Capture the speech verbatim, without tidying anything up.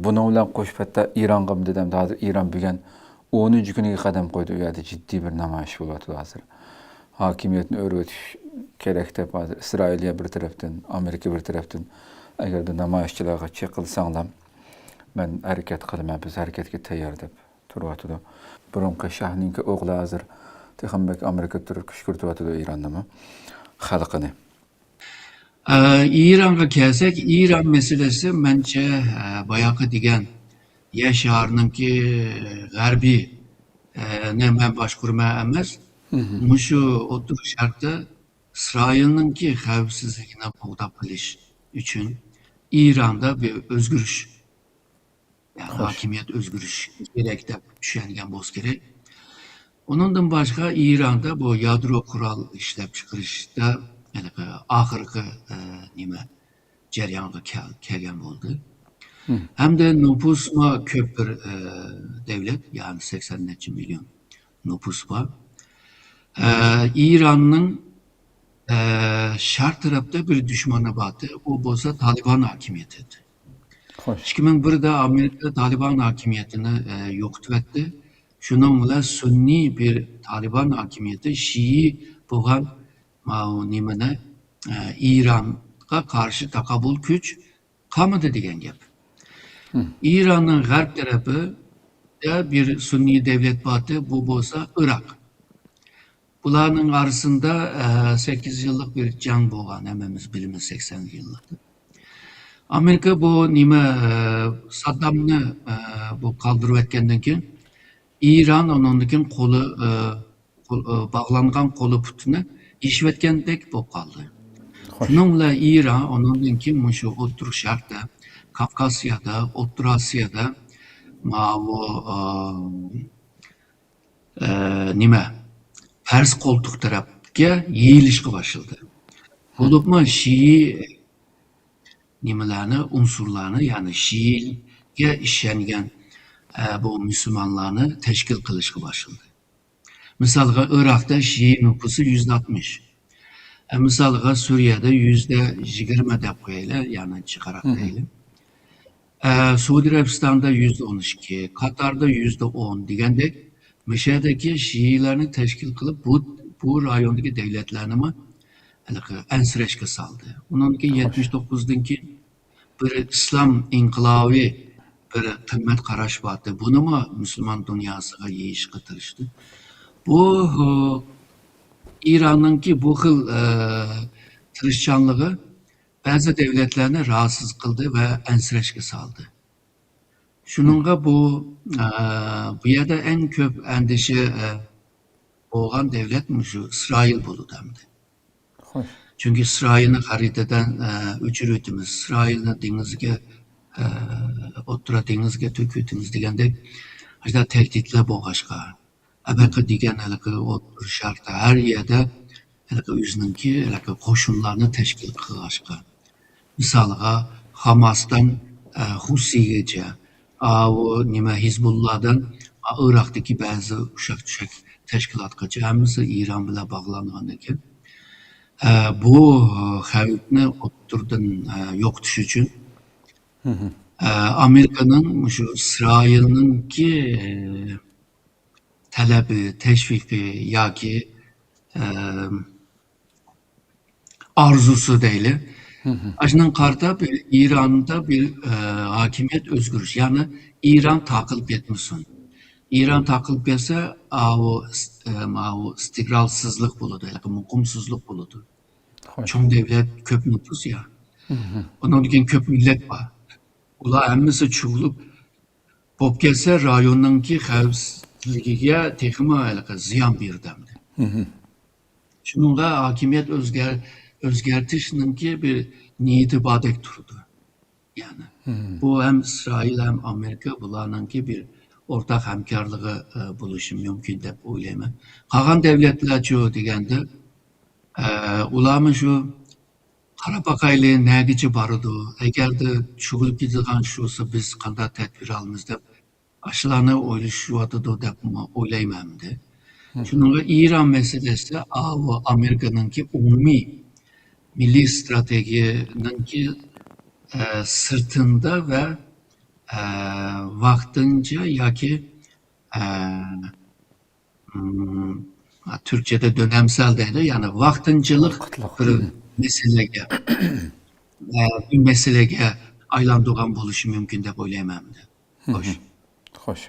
بۇنىڭ بىلەن قوشۇپ ھەتتا ئىرانغىمۇ دېدى، ھازىر ئىران بۈگۈن ئونىنچى كۈنىگە قەدەم قويدى، ئۇ يەردە جىددىي بىر نامايىش بولۇۋاتىدۇ ھازىر. ھاكىمىيەتنى ئۆرۈۋېتىش كېرەك دەپ، ھازىر ئىسرائىلىيە بىر تەرەپتىن، ئامېرىكا بىر تەرەپتىن، ئەگەردە نامايىشچىلارغا چېقىلساڭلار، مەن ھەرىكەت قىلىمەن، بىز ھەرىكەتكە تەييار دەپ تۇرۇۋاتىدۇ. بۇرۇنقى شاھنىڭكى ئوغلى ھازىر تېخىمۇ بەك ئامېرىكا تۈرتكە كۈشكۈرتۈۋاتىدۇ ئىراننىمۇ، خەلقىنى. ئە، ئىرانغا كەلسەك، ئىران مەسىلىسى مەنچە، ئە، باياقى دېگەن يەر شارىنىڭكى غەربىي، ئە، نى مەن باشقۇرىمەن ئەمەس، مۇشۇ ئوتتۇرا شەرقتە ئىسرائىلنىڭكى خەۋپسىزلىكىنى قوغداپ قېلىش ئۈچۈن ئىراندا بىر ئۆزگىرىش، يەنى ھاكىمىيەت ئۆزگىرىش كېرەك دەپ چۈشەنگەن بولسا كېرەك. ئۇنىڭدىن باشقا ئىراندا بۇ يادرو قورال ئىشلەپچىقىرىشتا ھېلىقى ئاخىرقى، ئە، نېمە، جەريانغا كەل-، كەلگەن بولدى. ھەمدە نوپۇسمۇ كۆپ بىر، ئە، دەۋلەت، يەنى سەكسەن نەچچە مىليون نوپۇس بار. ئە، ئىراننىڭ، ئە، شەرق تەرەپتە بىر دۈشمىنى بار ئىدى، ئۇ بولسا تالىبان ھاكىمىيىتى ئىدى. ئىككى مىڭ بىردە ئامېرىكا تالىبان ھاكىمىيىتىنى، ئە، يوقىتىۋەتتى. شۇنىڭ بىلەن سۈنئىي بىر تالىبان ھاكىمىيىتى شىئى بولغان ماۋۇ نېمىنى، ئە، ئىرانغا قارشى تاقابىل كۈچ قالمىدى دېگەن گەپ. ئىراننىڭ غەرب تەرىپىدە بىر سۈنئىي دەۋلەت بار ئىدى، بۇ بولسا ئىراق. بۇلارنىڭ ئارىسىدا، ئە، سەككىز يىللىق بىر جەڭ بولغان، ھەممىمىز بىلىمىز، سەكسەن يىللىق. ئامېرىكا بۇ نېمە، ئە، ساددامنى، ئە، بۇ قالدۇرۇۋەتكەندىن كېيىن، ئىران ئۇنىڭدىن كېيىن قولى، ئە، قول-، ئە، باغلانغان قولى پۇتىنى يېشىۋەتكەندەك بولۇپ قالدى. شۇنىڭ بىلەن ئىران ئۇنىڭدىن كېيىن مۇشۇ ئوتتۇرا شەرقتە، كاۋكاسىيادا، ئوتتۇرا ئاسىيادا ماۋۇ، ئە، ئە، نېمە، پەرس قولتۇق تەرەپكە يېيىلىشقا باشلىدى. بولۇپمۇ شىئى نېمىلەرنى، ئۇنسۇرلارنى، يەنى شىئىگە ئىشەنگەن، ئە، بۇ مۇسۇلمانلارنى تەشكىل قىلىشقا باشلىدى. مىسالغا، ئىراقتا شىئى نوپۇسى يۈزدە ئاتمىش. ئە، مىسالغا، سۈرىيەدە يۈزدە يىگىرمە دەپ قويايلى، يەنى جىقراق دەيلى. ئە، سەئۇدى ئەرەبىستاندا يۈزدە ئون ئىككى، قاتاردا يۈزدە ئون دېگەندەك، مىسىردىكى شىئىلارنى تەشكىل قىلىپ، بۇ، بۇ رايوندىكى دۆلەتلەرنىمۇ ھېلىقى ئەنسىرەشكە سالدى. ئۇنىڭدىن كېيىن يەتمىش توققۇزدىن كېيىن بىر ئىسلام ئىنقىلابى، بىر قىممەت قاراش بار ئىدى. بۇنىمۇ مۇسۇلمان دۇنياسىغا يېيىشقا تىرىشتى. بۇ، ئىراننىڭكى بۇ خىل، ئە، تىرىشچانلىقى بەزى دۆلەتلەرنى راھەتسىز قىلدى ۋە ئەنسىرەشكە سالدى. شۇنىڭغا بۇ، ئە، بۇ يەردە ئەڭ كۆپ ئەندىشە، ئە، بولغان دۆلەت مۇشۇ ئىسرائىل بولىدۇ ئەمدى. چۈنكى ئىسرائىلنى خەرىتىدىن، ئە، ئۆچۈرۈۋېتىمىز، ئىسرائىلنى دېڭىزگە، ئە، ئوتتۇرا دېڭىزگە تۆكۈۋېتىمىز دېگەندەك، ئاشۇنداق تەھدىتلەر بولغاچقا، ئەبەقە دېگەن ھېلىقى ئوتتۇرا شەرقتە ھەر يەردە ھېلىقى ئۆزىنىڭكى ھېلىقى قوشۇنلارنى تەشكىل قىلغاچقا، مىسالغا، خاماستىن، ئە، خۇسىيگىچە، ئاۋۇ نېمە، ھىزبۇللادىن، ئا، ئىراقتىكى بەزى ئۇششاق-چۈششەك تەشكىلاتقىچە ھەممىسى ئىران بىلەن باغلانغان ئىكەن. ئە، بۇ خەۋپنى ئوتتۇرىدىن، ئە، يوقىتىش ئۈچۈن، ئە، ئامېرىكىنىڭ مۇشۇ ئىسرائىلنىڭكى، ئە، تەلەپى، تەشۋىقى ياكى، ئە، ئارزۇسى دەيلى. ئاشۇنىڭغا قارىتا بىر ئىراندا بىر، ئە، ھاكىمىيەت ئۆزگىرىش، يەنى ئىران تاقىلىپ كەتمىسۇن. ئىران تاقىلىپ كەتسە، ئاۋۇ ئىس-، ئە، ماۋۇ ئىستىقرالسىزلىق بولىدۇ، ياكى مۇقىمسىزلىق بولىدۇ. چوڭ دۆلەت، كۆپ نوپۇس يا. ئۇنىڭدىن كېيىن كۆپ مىللەت بار. ئۇلار ھەممىسى چۇۋۇلۇپ بولۇپ كەتسە، رايوننىڭكى خەۋپسىزلىكىگە تېخىمۇ ھېلىقى زىيان بېرىدۇ ئەمدى. شۇنىڭغا ھاكىمىيەت ئۆزگەر-، ئۆزگەرتىشنىڭكى بىر نىيىتى باردەك تۇرىدۇ. يەنى، بۇ ھەم ئىسرائىل، ھەم ئامېرىكا بۇلارنىڭكى بىر ئورتاق ھەمكارلىقى، ئە، بولۇشى مۇمكىن دەپ ئويلايمەن. قالغان دۆلەتلەرچۇ دېگەندە، ئە، ئۇلارمۇ شۇ قاراپ باقايلى، نەگىچە بارىدۇ؟ ئەگەردە چۈۋۈلۈپ كېتىدىغان ئىش بولسا، بىز قانداق تەدبىر ئالىمىز دەپ، ئاشۇلارنى ئويلىشىۋاتىدۇ دەپمۇ ئويلايمەن ئەمدى. شۇنىڭغا ئىران مەسىلىسى ئاۋۇ ئامېرىكىنىڭكى ئومۇمىي مىللىي ئىستراتېگىيەنىڭكى، ئە، سىرتىندا ۋە، ئە، ۋاقتىنچە ياكى ئە، م، تۈركچىدە دۆنەمسەل دەيدۇ، يەنى ۋاقتىنچىلىق بىر مەسىلىگە، ئە، بىر مەسىلىگە ئايلاندۇرغان بولۇشى مۇمكىن دەپ ئويلايمەن. خوش. خوش.